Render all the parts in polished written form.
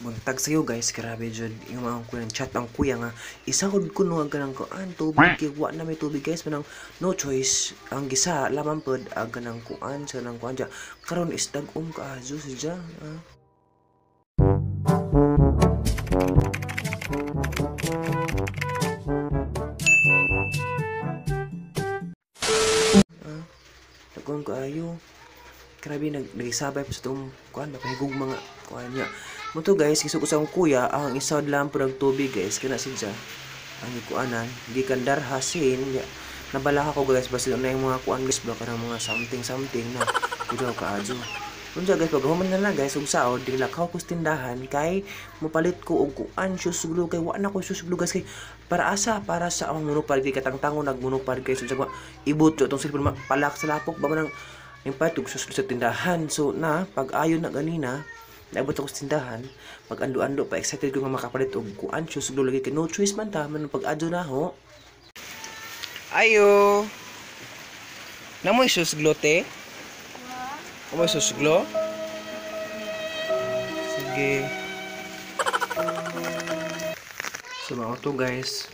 Buntag sayo guys, grabe jud yung mga kuya, chat ang kuya nga isahod ko no ang kanang kuan tubig kay wa na may tubig guys, manang no choice ang gisa lamang pod ang kanang kuan sa kanang kuan dya karon is dag-om kaayo siya. Dag-om kaayo. Grabe nagisabay pa sa itong kuan makahigog mga kuan niya. Mo to guys, gisug sa akong kuya ang isahod lang pod ang tubig guys kana siya. Ang kuanan gikan darhasin ya. Nabalaka ko guys basta na yung mga kuan guys ba kanang mga something something na kudaw kaadyo. Unsa guys pag human na lang guys ug saod dilakaw ko sa tindahan kay mopalit ko og kuan shoes glue kay wa na ko shoes glue guys kay para asa para sa akong munupad kay katangtangon nagmunupad guys unsa ba ibot yo tong cellphone palak sa lapok ba man ang yung palit og shoes glue sa tindahan. So na pag ayon na ganina naabot ako sa tindahan, pag ando-ando pa excited ko nga makapalit og kuan shoes glue lagi kay no choice man ta man pag adyo na ho. Ayo. Namoy shoes glue te? Namoy shoes glue? Sige. So mga to guys,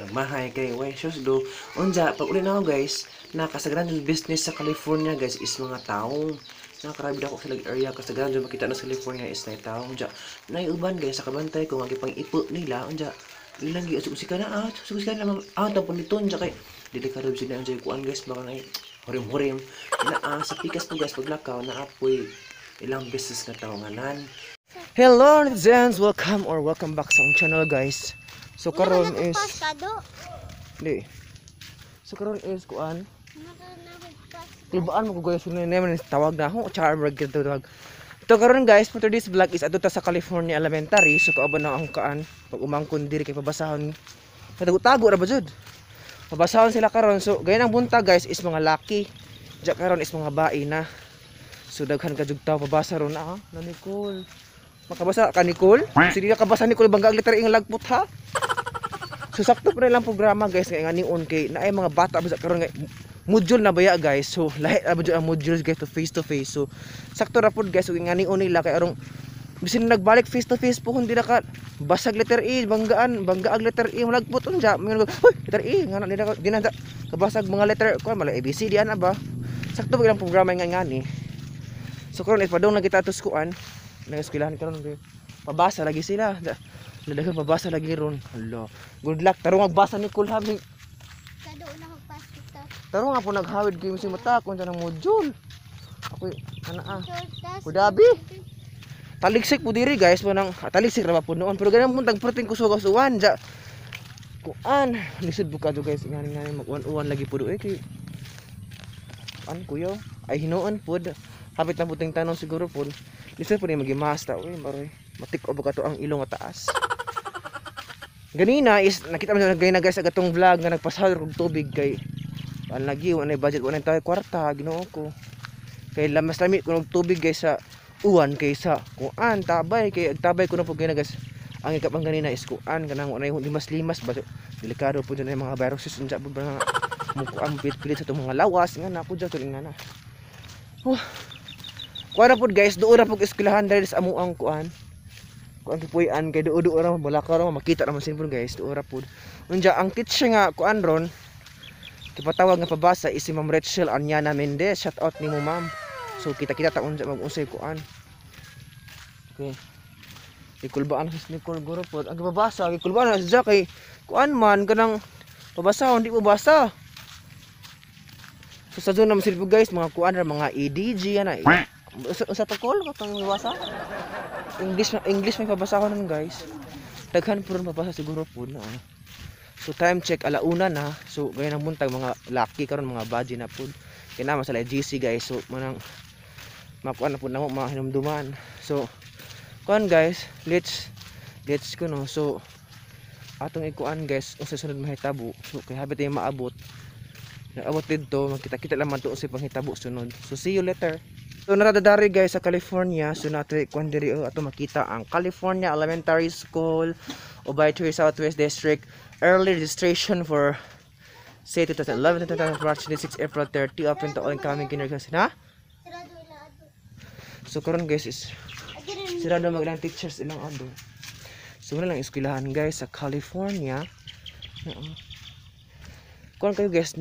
nagmahay kay way shoes glue. Unja pag uli na ako guys, nakasagaran yung business sa California guys is mga taong nakarabi ako sa area kasagaran dyan makita na sa California is na taong dyan. Naiuban guys sa kabantay ko nga gipang ipo nila unja ilang gi usik na usik na tapon nito unja kay delikado sila unja kuan guys baka nay hurim-hurim na sa pikas po guys paglakaw na apoy ilang business na tawanganan. Hello netizens, welcome or welcome back sa akong channel guys. So karon is di. So karon is kuan kulbaan mo ko guys na naman tawag na ako charmer gid tawag. Ito karon guys, for today's vlog is adto ta sa California Elementary. So kauban na ang kaan pag umangkon diri kay pabasahon. Tago-tago ra ba jud? Pabasahon sila karon. So gayon ang buntag guys is mga laki. Diya karon is mga bae na. So daghan ka jud tawo pabasa ron na na Nicole. Makabasa ka Nicole? Sige ka kabasa Nicole bangga ang letter ing lagpot ha. So sakto pa lang programa guys nga nion kay naay mga bata ba karon nga module na baya guys. So lahi ra ba jud ang modules guys to face to face. So sakto ra pud guys ug nga nion nila kay arong bisin nagbalik face to face po hindi na ka basag letter E banggaan banggaag letter E malagpot unja mingon hoy letter E nga na nila di na kabasag mga letter kuan mala A B C D ana ba. Sakto ba ilang programa nga ngani. So karon is padung na kita atos kuan nang eskwelahan karon pabasa lagi sila. Daghan pabasa lagi ron. Hala, good luck tarong magbasa ni Nicole ha. Taro nga po naghawid kayo si mata kung saan ang module. Ako ana Kudabi. Taliksik po diri guys, manang taliksik ra ba po noon. Pero ganyan po tagperting kusog sa uwan ja. Kuan, lisod po kadto guys, ngani ngani mag-uwan-uwan lagi po doy kay an kuyo ay hinuon pod. Hapit na puting tanong siguro pod. Lisod po ni magimasta oy, maroy. Matik-o ba kato ang ilong nga taas. Ganina is nakita mo na ganina guys ag atong vlog nga nagpasahod og tubig kay an lagi wala budget wala tayo kwarta Ginoo ko kay mas lami kuno og tubig guys sa uwan kaysa kuan tabay kay tabay kuno pug guys ang ikap ang ganina is kuan kanang wala limas-limas ba delikado pud na mga viruses unsa pud ba mukuan pilit-pilit sa itong mga lawas nga na ko jud nga na. Kuan ra pud guys duo ra pud eskwelahan diri sa amuang kuan kuan kipuy-an kay duo-duo ra wala ka ra makita ra man sin pud guys duo ra pud unja ang teacher nga kuan ron kipatawag nga pabasa is si Ma'am Rachel Anyana Mendez. Shout out nimo ma'am. So kita-kita ta unsa mag-unsay kuan. Okay. Ikulbaan sa Nicole guro pod. Ang pabasa ikulbaan na siya kay kuan man kanang pabasa hindi mo basa. So sa zone naman sila guys mga kuan ra mga EDG ana. Usa to call katong pabasa. English English may pabasa ko nun guys. Daghan pud pabasa siguro pod na. So time check alauna na. So gayon ang buntag mga laki karon mga baji na pud. Kay naman sa GC guys. So manang makuan na pud namo mga hinumduman. So kuan guys, let's kuno. So atong ikuan guys unsa sunod mahitabo. So kay habit tayo maabot. Naabot didto magkita-kita lang man to unsay panghitabo sunod. So see you later. So naradadari guys sa California. So nato kuan diri ato makita ang California Elementary School, Ubay Southwest District. Early registration for say 2011 2012 March 26 April 30 open to all incoming kindergarten na. So karon guys is Sila daw maglang teachers ilang ado. So wala lang eskwelahan guys sa California. Kuan kayo guys,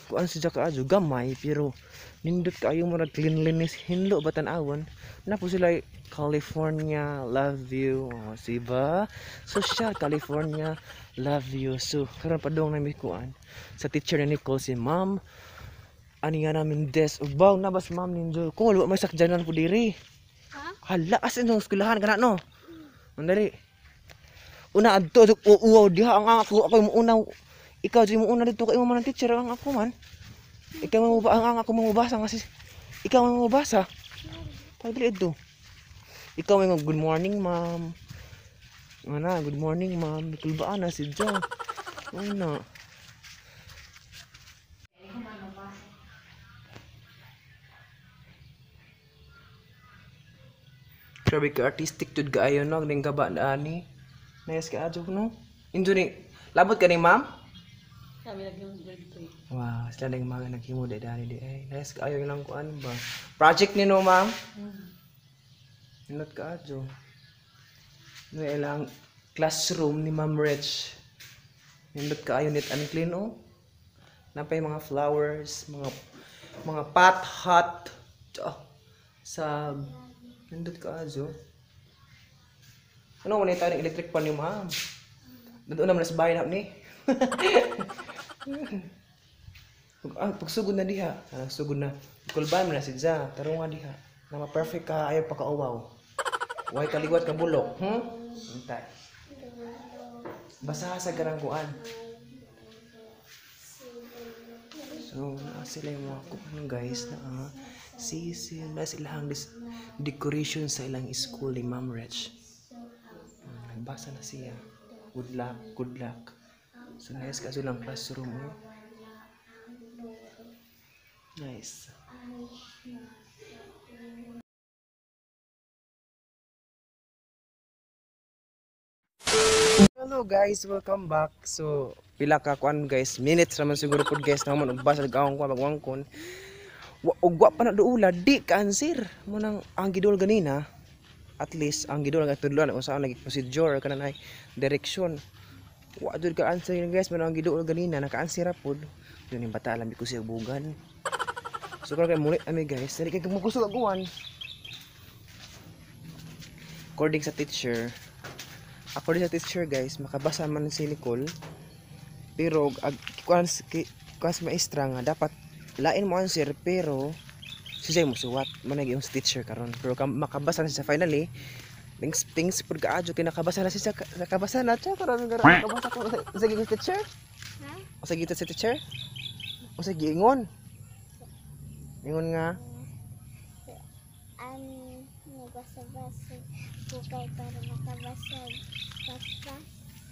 kuan si Jack adyo gamay pero nindot kaayo mo cleanliness hinlo ba tan-awon. Na po sila California love you. Oh, siba? Social California love you. So karon padung na mi kuan sa teacher ni Nicole si Ma'am ani nga namin des ubaw na bas ma'am ninjo ko wa may sakjanan po diri. Ha? Hala as in eskwelahan kana no. Andali. Una adto uwaw diha ang ako ako mo una. Ikaw di mo una dito kay mo man ang teacher ang ako man. Ikaw mo ba ang ako mabasa kasi ikaw mo mabasa. Padre adto. Ikaw may good morning ma'am. Ana, good morning ma'am. Kulbaan na si Jo. Una. Grabe ka artistic jud kaayo no ning gaba na ani. Nice ka adyo no. Injo ni labot ka ni ma'am? Kami lagi yung grade 3. Wow, sila ning mga naghimo di dani di ay. Nice kaayo lang kuan ba. Project ni no ma'am? Nindot ka adyo. No ilang classroom ni Ma'am Rich. Nindot kaayo neat and clean oh. Napay mga flowers, mga pot hot. Oh, sa nindot ka adyo. Ano man tayo ng electric pan ni ma'am? Doon naman sa bahay na ni. Pagsugod na diha. Sugod na. Kulban man na si Ja. Tarong nga diha. Na ma-perfect ka ayaw pa kauwaw. Way kaliwat ka bulok. Hintay. Basa sa garang kuan. So, naa sila yung mga kuan guys na sisi na silang decoration sa ilang school ni Ma'am Rich. Nagbasa na siya. Good luck, good luck. So nice kasi lang classroom. Oh. Nice. Hello guys, welcome back. So pila ka kuan guys, minutes naman siguro pud guys naman og basa ag akong kuan magwangkon. Ug wa pa na duula di ka answer. Mo nang ang gidol ganina. At least ang gidol ang tudloan kung saan nagi procedure kana nay direction. Wa jud ka answer guys, mo nang ang gidol ganina naka-answer ra pud. Yun yung bata alam ko siya bugan. So karon kay mulit ami guys, dali kay mukusog og uwan. According sa teacher, guys, makabasa man si Nicole. Pero kuan sa maestra nga dapat lain mo answer pero siya mo suwat man yung teacher karon. Pero makabasa na siya finally. Things pud kaadyo kay nakabasa na siya, nakabasa na siya karon nakabasa ko sa giging teacher. Ha? O sa gita sa teacher? O sa giingon? Ingon nga Nagbasa-basa bukay para makabasa paspas.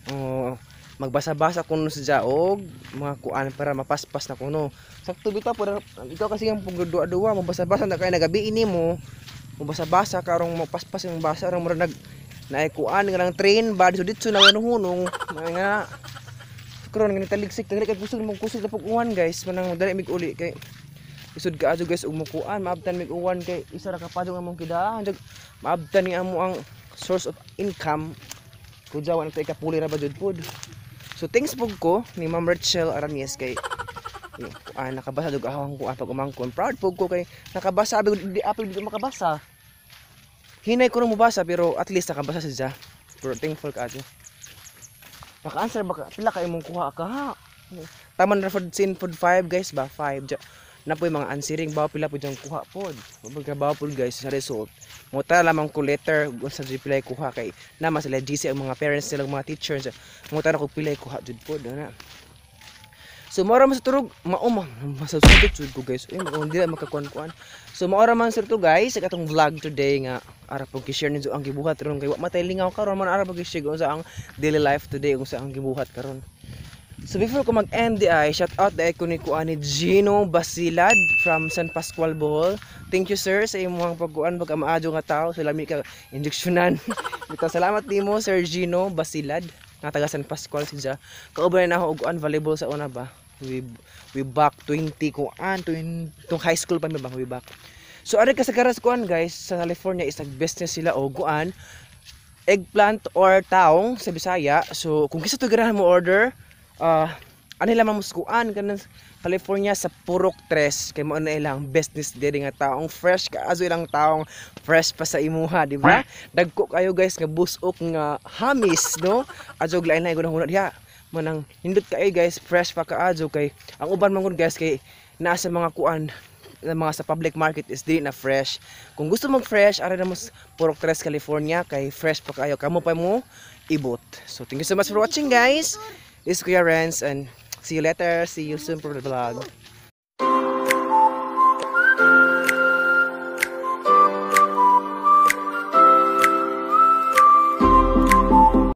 Oo, magbasa-basa kuno sa og mga kuan para mapaspas na kuno. Sakto bitaw po ikaw kasi ang pugdua-dua mabasa-basa na kay nagabi ini mo. Mabasa-basa karong mapaspas yung basa rong murag nag naay kuan nga ng train ba dito dito na hunong nga. Karon nga nitaligsik dali kay kusog mong kusog na pag-uwan guys, manang dali mig uli kay isod ka adyo guys ug mukuan maabtan mig uwan kay isa ra ka padung among kidaan maabtan ni amo ang source of income. Kudyawan ito ikapuli ra ba jud pod. So thanks pug ko ni Ma'am Rachel Aramies kay nakabasa jud akong kuan pag umangkon. Proud pug ko kay nakabasa abi di apil di makabasa. Hinay ko no mobasa pero at least nakabasa siya. Pero thankful ka adyo. Maka-answer baka pila ka imong kuha ka ha. Taman ra food sin food 5 guys ba 5. Na po yung mga answering bawo pila po diyang kuha pod. Magtrabaho pod guys sa result. Muta lamang ko letter sa pilay kuha kay nama sila GC ang mga parents sila mga teachers. Muta na ko pilay kuha jud pod na. So mao ra man sa turog mao man masasugod jud ko guys. Uy hindi na makakuan-kuan. So mao ra man sir to guys sa atong vlog today nga ara pong gi-share ninyo ang gibuhat ron kay wa matay lingaw karon man ara pong gi-share unsa ang daily life today unsa ang gibuhat karon. So before ko mag-end di ay shout out dai ko ni kuan ni Gino Basilad from San Pascual Bohol. Thank you sir sa imong pagkuan pagka maadyo nga tao so lami ka injeksyonan. Bitaw salamat nimo Sir Gino Basilad nga taga San Pascual siya. Kauban na ako og kuan volleyball sa una ba. We back 20 kuan tong high school pa mi ba we back. So ari kasagaran sa kuan, guys, sa California is nag-business sila og kuan, eggplant or taong sa Bisaya. So kung kinsa to ganahan mo order, ano lamang mo sa kuan kanang California sa Purok Tres kay mao na ilang business diri nga taong fresh kaayo, ilang taong fresh pa sa imuha, di ba? Dagko kayo, guys, nga busok nga hamis, no? Adyo lain na gud diha manang nindot kayo, guys, fresh pa kaayo kay ang uban man gud, guys, kay naa sa mga kuan na mga sa public market is di na fresh. Kung gusto mong fresh, ara na mo sa Purok Tres, California kay fresh pa kayo. Kamo pa mo ibot. So thank you so much for watching, guys. This is Kuya Renz and see you later. See you soon for the vlog.